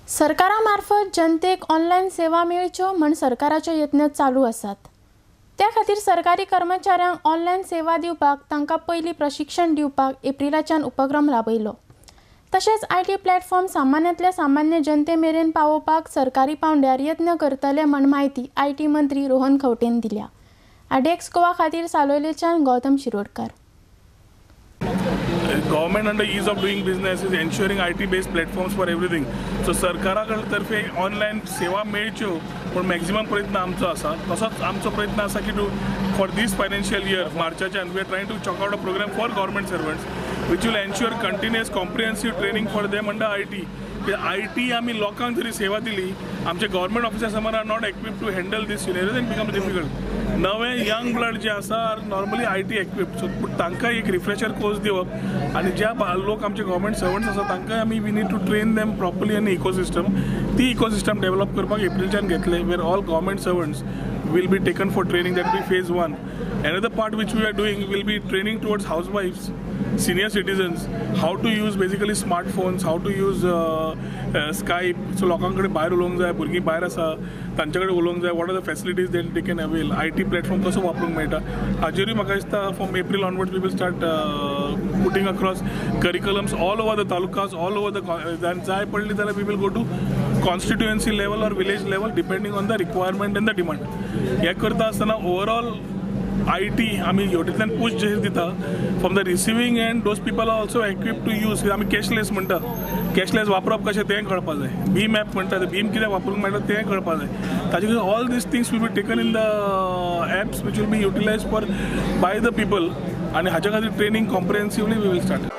सरकारा मार्फत जनतेक ऑनलायन सेवा मेळच्यो म्हण सरकाराचे यत्न चालू आसात. त्या खातीर सरकारी कर्मचाऱ्यांक ऑनलायन सेवा दिवपाक तांकां पयलीं प्रशिक्षण दिवपाक एप्रिलाच्यान उपक्रम राबयलो. तशेंच IT platform सामान्यांतल्या सामान्य जनते मेरेन पावोवपाक सरकारी पांवड्यार यत्न करतले म्हण म्हायती IT मंत्री रोहन खंवटेन दिल्या. आरडीएक्स गोवा खातीर सालोयलेच्यान Gautam Shirodkar. Government under ease of doing business is ensuring IT based platforms for everything. So सरकारा तर्फे ऑनलायन सेवा मेळच्यो पूण मॅक्झिमम प्रयत्न आमचो आसा. तसोच आमचो प्रयत्न आसा की to for this financial year मार्चाच्यान we are trying to chalk out a program for government servants which will ensure continuous comprehensive training for them under IT. IT आमी लोकांक जरी सेवा दिली, आमचे government officers are not equipped to handle this scenario and become difficult. नवे young blood जे आसा are normally IT equipped, so पूण तांकां एक रिफ्रेशर कोर्स दिवप आनी ज्या लोक आमचे गव्हर्मेंट सर्वंट्स आसा तांकां आमी we need to train them properly आनी इकोसिस्टम, ती इकोसिस्टम डेव्हलप करपाक एप्रिलच्यान घेतले, where all government servants will be taken for training. That will be phase one. Another part which we are doing will be training towards housewives, senior citizens, how to use basically smartphones, how to use Skype. So लोकां कडेन भायर उलोवंक जाय, भुरगीं भायर आसा तांचे कडेन उलोवंक जाय, what are the facilities that they can avail, IT platform कसो वापरूंक मेळटा, हाजेरूय म्हाका दिसता from April onwards we will start putting across curriculums all over the talukas, all over the, जाय पडली जाल्यार we will go to constituency level or village level depending on the requirement and the demand. हें करता आसतना overall IT आमी हेवटेंतल्यान push जे दिता from the receiving end, those people are also equipped to use. आमी cashless म्हणटा, cashless वापरप कशें तें कळपा जाय. भीम ॲप म्हणटा, भीम कित्याक वापरूंक मेळटा तें कळपा जाय. ताजे खातीर all these things will be taken in the apps which will be utilized for by the people आनी हाच्या खातीर training comprehensively we will start.